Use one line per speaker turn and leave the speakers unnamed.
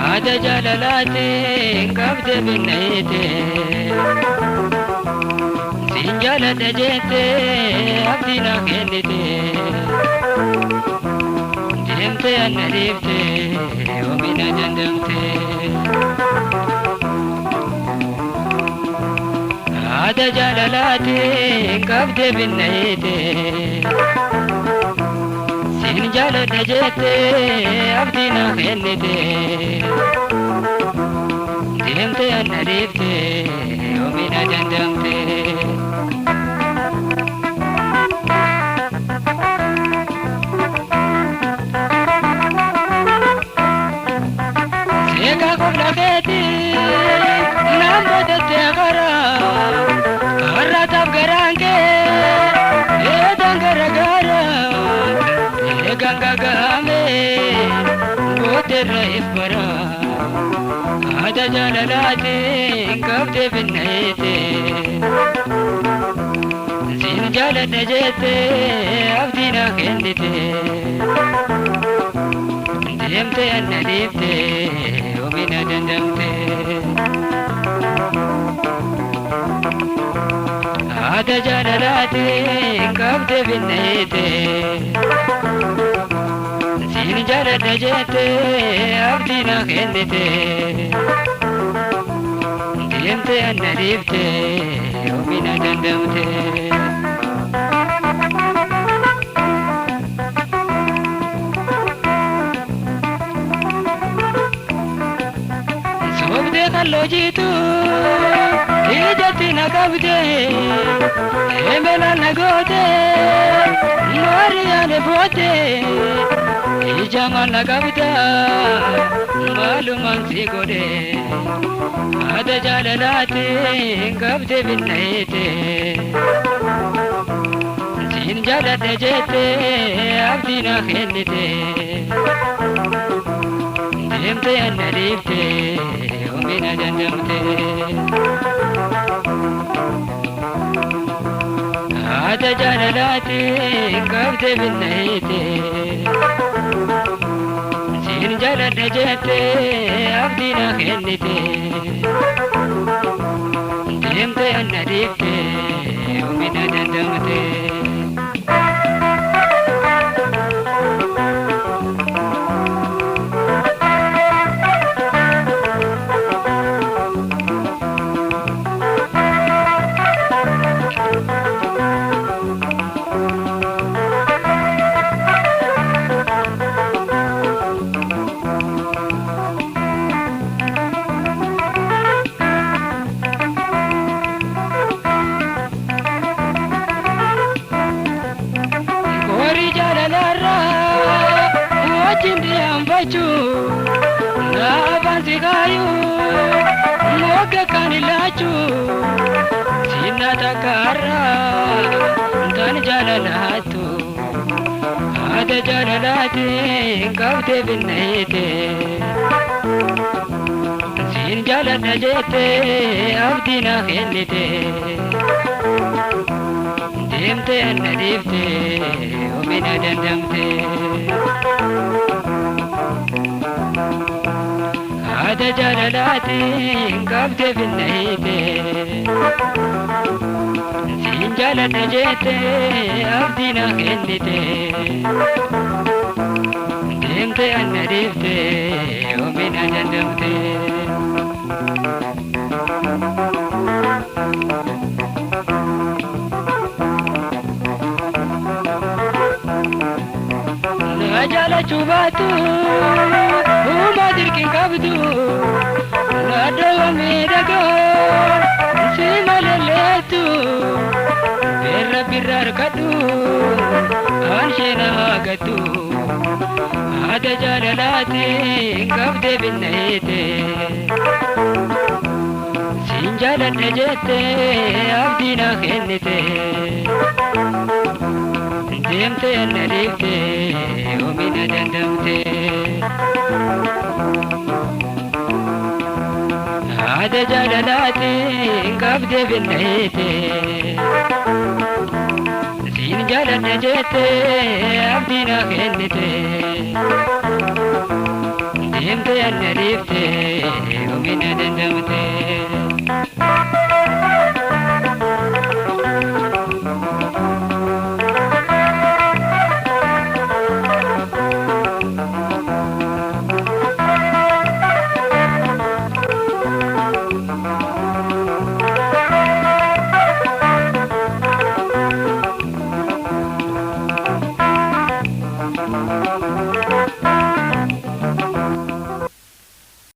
Haada jaalalaatiin qabde binneete siin jaaladha jette abdii naa kennite deemte anna dhiifte oomina dandamte. Haada jaalalaatiin qabde binneete siin jaaladha jette abdii naa kennite deemte anna dhiifte oomina dandamte. Seekaa qofla keetii naan boodattee karaa karraataaf garaan kee eedan gara gara eegan gagahame boodeerra if bara haada jaalalaatiin qabdee binneete siin jaaladha jette abdii naa kennite deemte anna dhiifte oomina dandamte. Haada jaalalaatiin qabde binneete siin jaaladha jette abdii naa kennite deemte anna dhiifte oomina dandamte. Sobdee kalloo jiitu ijatti na qabde emelaan na goote maariyaane boote ija maal na qabda maalumaan si godhe haada jaalalaatiin qabde binneete siin jaaladha jette abdii na kennite deemte anna dhiifte oomina dandamte. Haada jaalalaatiin qabde binneete siin jaaladha jette abdii na kennite deemte anna dhiifte oomina dandamte. Horii jaalalarraa wajjin dhiyaanfachuu laafaan si kaayuu mogga kan ilaachuu sinna takkaarraa tan jaalalaattu haada jaalalaatiin qabdee binneete siin jaaladha jette abdii naa kennite deemte anna dhiifte oomina dandamte. Haada jaalalaatiin qabde binneete siin jaaladha jette abdii naa kennite deemte anna dhiifte oomina dandamte. Na jaalachuu baattu uumaa dirqiin qabdu na dhowwa miidhagoo si maleleettu beerra birra harkadhu anshee na haagattu haada jaalalaatiin qabdee binneete siin jaaladha jette abdii naa kennite deemte anna dhiifte oomina dandamte. Yaada jaalalaatiin qabdee finneete. Siin jaaladha jettee abdii naa kennite. Deemtee anna dhiiftee humina